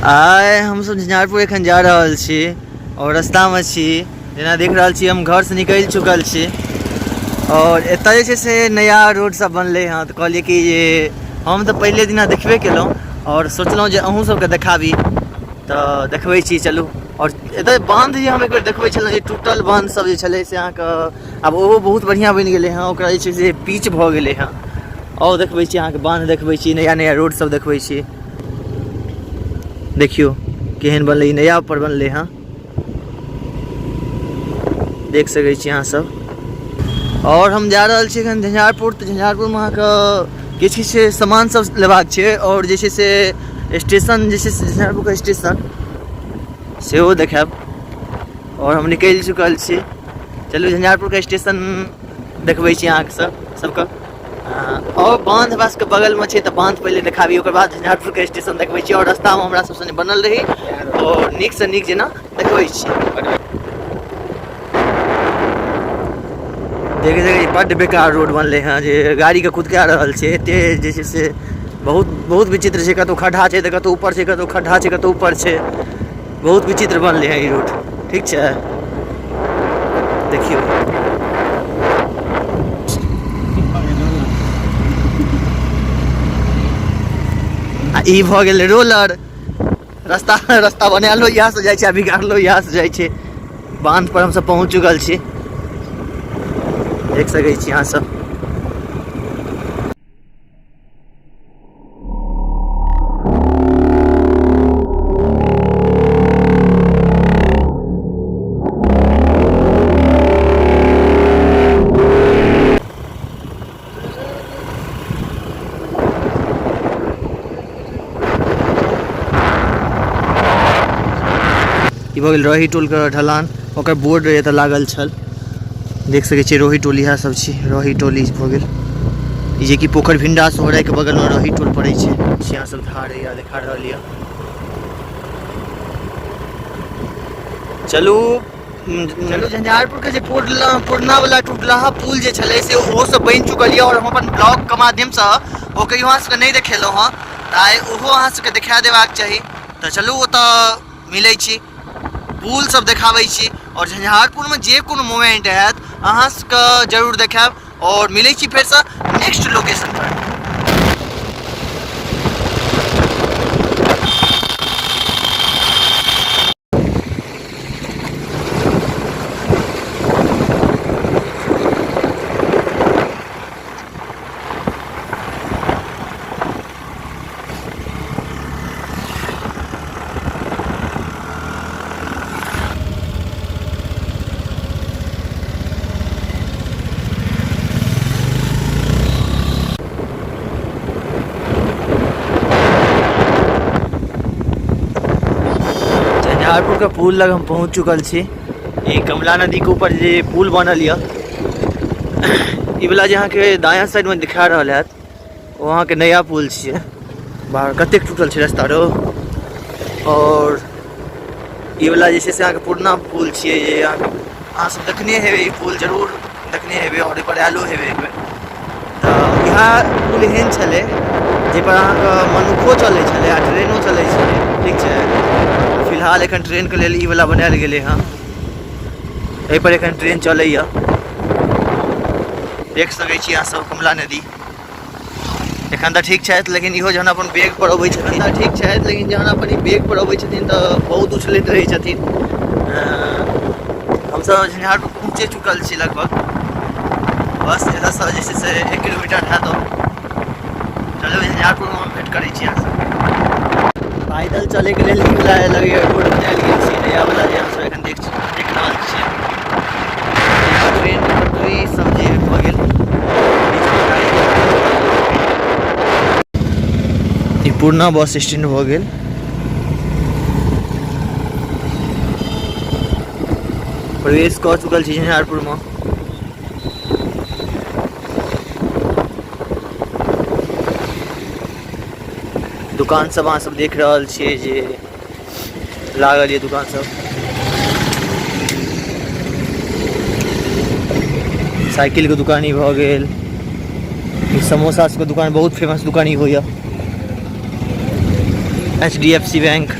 आइ हमसभ झंझारपुर एखन जा रहल छी आओर रस्तामे छी। जेना देख रहल छी, हम घरसँ निकलि चुकल छी आओर एतऽ जे छै से नया रोड सब बनलै हँ, तऽ कहलियै कि जे हम तऽ पहिले दिना देखबे केलहुँ आओर सोचलहुँ जे अहूँ सबके देखाबी, तऽ देखबै छी। चलू, आओर एतऽ बान्ध जे हम एकबेर देखबै छलहुँ जे टूटल बान्ध सब जे छलै, से अहाँके आब ओहो बहुत बढ़िआँ बनि गेलै हँ। ओकरा जे छै से पीच भऽ गेलै हँ। आओर देखबै छी अहाँके, बान्ध देखबै छी, नया नया रोड सब देखबै छी। देखियौ केहन बनलै, नया पर बनलै हँ, देख सकै छी अहाँ सब। आओर हम जा रहल छी एखन झंझारपुर। तऽ झंझारपुरमे अहाँके किछु किछु सामान सब लेबाक छै आओर जे छै से स्टेशन जे छै से झंझारपुरके स्टेशन सेहो देखायब। आओर हम निकलि चुकल छी। चलू, झंझारपुरके स्टेशन देखबै छी अहाँके सब सबके। आओर बांध हमरा सबके बगलमे छै, तऽ बांध पहिले देखाबी, ओकर बाद झंझारपुरके स्टेशन देखबै छी। आओर रस्तामे हमरा सब सङ्गे बनल रही आओर नीकसँ नीक जेना देखबै छी। देख देख, बड्ड बेकार रोड बनलै हँ जे गाड़ीके कुदका रहल छै एते जे छै से बहुत बहुत विचित्र छै। कतहु खड्डा छै तऽ कतहु ऊपर छै, कतहु खड्डा छै, कतहु ऊपर छै। बहुत विचित्र बनलै हँ ई रोड। ठीक छै, देखियौ, आ ई भऽ गेलै रोलर। रास्ता रास्ता बनायलो इएह से जाइ छै आ बिगाड़लो इएह से जाइ छै। बांध पर हमसब पहुँच चुकल छी, देख सकै छी अहाँ सब। ई भऽ गेल रही टोलके ढलान, ओकर बोर्ड एतऽ लागल छल, देख सकै छियै। रोही टोल इएह सब छी, रोही टोल ई भऽ गेल। ई जे कि पोखरि भिंडा सोहराइके बगलमे रोही टोल पड़ै छै। यहाँ सब धार यऽ देखा रहल यऽ। चलू चलू, झंझारपुरके जे पुरना वाला टूटलाहा पुल जे छलै से ओहो सब बनि चुकल यऽ। आओर हम अपन ब्लॉगके माध्यमसँ ओ कहियो अहाँ सबके नहि देखेलहुँ हँ, तऽ आइ ओहो अहाँ सबके देखा देबाक चाही। तऽ चलू, ओतऽ मिलै छी, पुल सब देखाबै छी। आओर झंझारपुरमे जे कोनो मोमेंट हैत, अहाँ सबके जरूर देखायब। आओर मिलै छी फेरसँ नेक्स्ट लोकेशन पर। झंझारपुर के पुल लग हम पहुंच चुकल छी। ई कमला नदी के ऊपर जे पुल बनल यऽ, ई वाला जे अहाँके दायां साइड में दिखा रहल हैत, ओ अहाँके नया पुल छियै। बाहर कतेक टूटल छै रास्ता रो। और ई वाला जे छै से अहाँके पुरना पुल छियै, जे अहाँ सब देखने हेबै। ई पुल जरूर देखने हेबै और एहिपर आयलो हेबै एक बेर। तऽ इएह पुल एहन छलै जाहिपर अहाँके मनुक्खो चलै छलै आ ट्रेनो चलै छलै। ठीक छै, फिलहाल एखन ट्रेनके लेल ई वाला बनायल गेलै हँ। एहिपर एखन ट्रेन चलैए। देख सकै छी अहाँ सब कमला नदी। एखन तऽ ठीक छथि, लेकिन इहो जहन अपन बेग पर अबै छथिन तऽ ठीक छथि, लेकिन जहन अपन ई बेग पर अबै छथिन तऽ बहुत उछलैत रहै छथिन। हमसब झंझारपुर पहुँचे चुकल छी लगभग, बस एतऽसँ जे छै से 1 किलोमीटर हैत। और चलू, झंझारपुरमे हम भेंट करै छी अहाँसँ। पैदल चलैके लेल नीक लगैए रोड बनायल गेल छै नया वाला, जे हमसब एखन देख देख रहल छियै। ट्रेन पटरी सब जे भऽ गेल। ई पुरना बस स्टैंड भऽ गेल। प्रवेश कऽ चुकल छी झंझारपुरमे। दुकान सब अहाँ सब देख रहल छियै जे लागल ये दुकान सब। साइकिल के दुकान ही भऽ गेल, ई समोसा सबके दुकान, बहुत फेमस दुकान ई होइए। HDFC bank.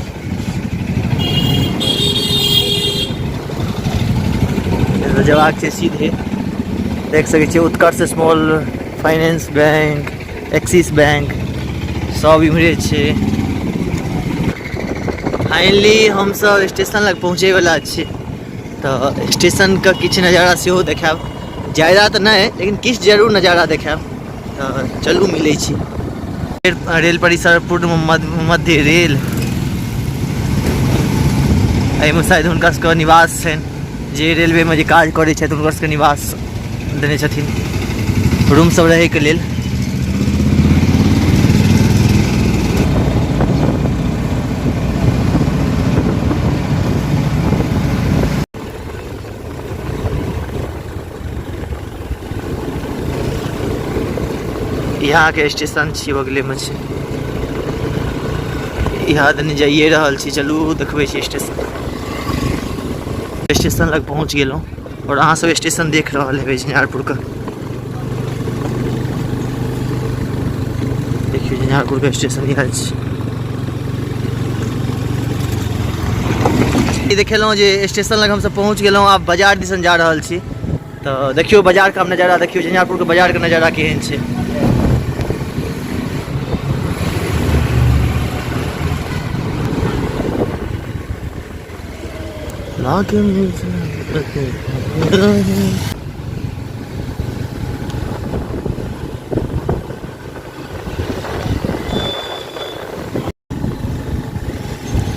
जेबाक छै सीधे। देख सकै छियै Utkarsh small finance bank, Axis bank सब इम्हरे छै। फाइनली हमसब स्टेशन लग पहुँचै वला छी, तऽ स्टेशनके किछु नजारा सेहो देखायब। ज्यादा तऽ नहि, लेकिन किछु जरूर नजारा देखायब। तऽ चलू मिलै छी। रेल परिसर पूर्व मध्य रेल, एहिमे शायद हुनका सबके निवास छनि, जे रेलवेमे जे काज करै छथि हुनकर सबके निवास देने छथिन रूम सब रहैके लेल। यहाँ के स्टेशन छी, बगले में छै। यहाँ दने जाइए रहल छी, चलू देखबै छी स्टेशन। स्टेशन लग पहुँच गेलहुँ और अहाँ सब स्टेशन देख रहल हेबै झंझारपुर के। देखियौ झंझारपुर के स्टेशन इएह छै। ई देखेलहुँ जे स्टेशन लग हमसब पहुँच गेलहुँ, आब बाजार दिसन जा रहल छी। तऽ देखियौ बाजारके आब नजारा, देखियौ झंझारपुरके बाजारके नजारा केहन छै।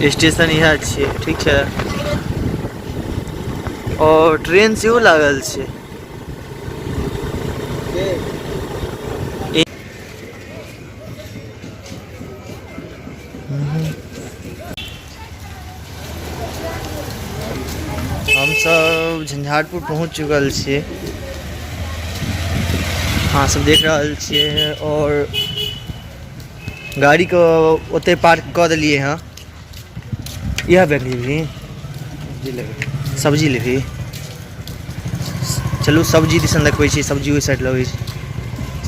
स्टेशन इएह छियै, ठीक छै। और ट्रेन सेहो लागल छै। हमसब झंझारपुर पहुँच चुकल छियै, अहाँ सब देख रहल छियै। और गाड़ीके ओतहि पार्क कऽ देलियै हँ। इएह बैग लेबही? सब्जी लेबही? चलू सब्जी दिसन देखबै छी। सब्जी ओहि साइड लगै छै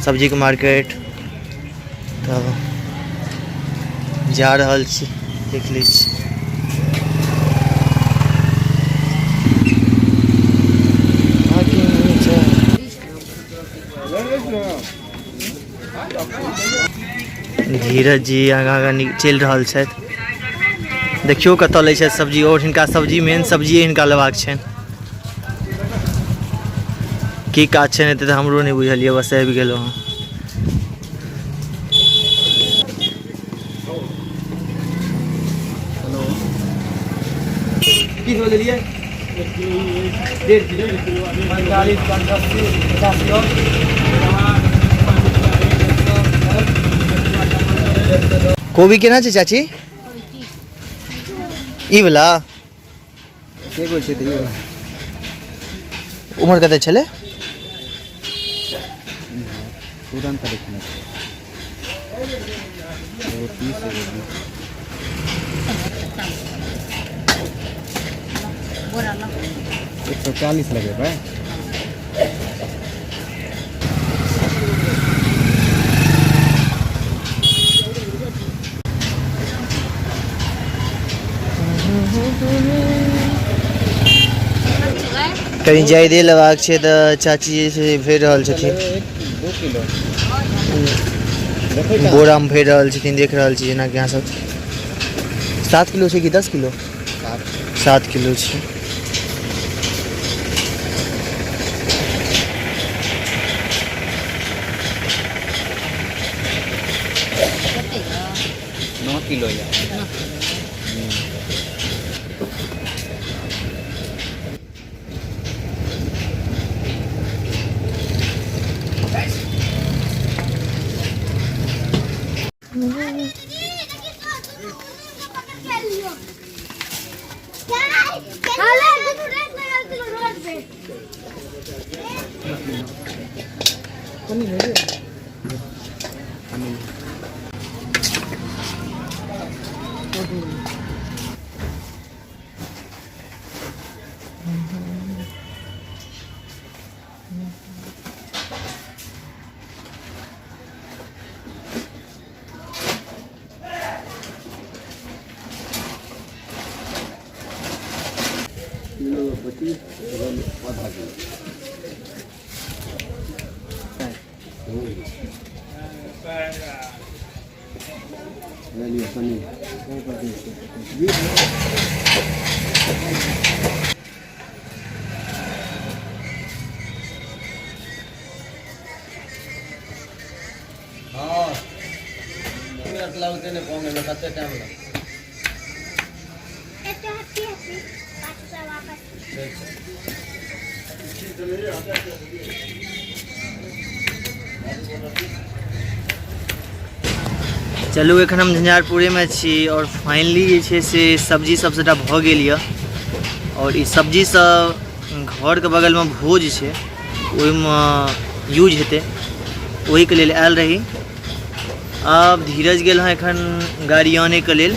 सब्जीके मार्केट। तऽ जा रहल छी, देख लै छी। धीरज जी आगाँ आगाँ चलि रहल छथि। देखियौ कतऽ लै छथि सब्जी। आओर हिनका सब्जी मेन सब्जिए हिनका लेबाक छनि। की काज छनि एते तऽ हमरो नहि बुझल यऽ, बस आबि गेलहुँ हँ। की किलो लेलियै? 1.5 किलो, 45, 85, 85 और कोबी केना छै चाची? ई वला एगो छै तऽ उम्र कते छलै? तुरंत देखने एगो 30, एगो 20। 140 लगेबै। कनि जायदे लेबाक छै तऽ चाची जे छै भरि रहल छथिन, 2 किलो बोरामे भरि रहल छथिन। देख रहल छी जेनाकि अहाँ सब। 7 किलो छै कि 10 किलो? 7 किलो छै। 9 किलो या 25, आधा किलो। लिअ पनीर। हँ, मिनट लगतै ने पहुँचैमे? कते टाइम लगतै? 80 80, 5 रुपया वापस। ठीक छै। चलू, एखन हम झंझारपुरेमे छी आओर फाइनली जे छै से सब्जी सब सबटा भऽ गेल यऽ आओर ई सब्जी सब घरके बगलमे भोज छै, ओहिमे यूज हेतै, ओहिके लेल आयल रही। आब धीरज गेल हँ एखन गाड़ी आनैके लेल।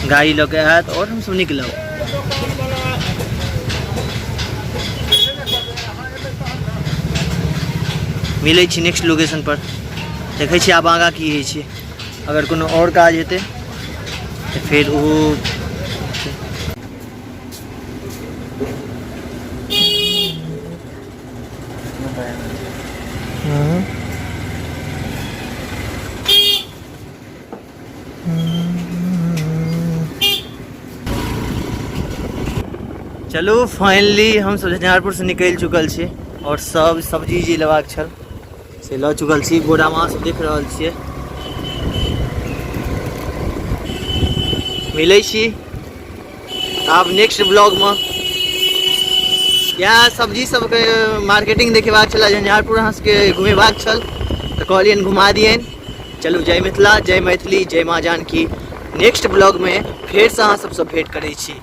गाड़ी लऽ के आयत आओर हमसब निकलब। मिलै छी नेक्स्ट लोकेशन पर। देखै छी आब आगाँ की होइ छै। अगर कोनो आओर काज हेतै तऽ फेर ओहो। चलू, फाइनली हम सब झंझारपुरसँ निकलि चुकल छी आओर सब सब्जी जे लेबाक छल से लऽ चुकल छी। बोरामे अहाँ सब देख रहल छियै। मिलै छी आब नेक्स्ट ब्लॉगमे। इएह सब्जी सबके मार्केटिंग देखेबाक छलै। झंझारपुर अहाँ सबके घुमेबाक छल तऽ कहलियनि घुमा दियनि। चलू, जय मिथिला, जय मैथिली, जय माँ जानकी। नेक्स्ट ब्लॉगमे फेरसँ अहाँ सबसँ भेँट करै छी।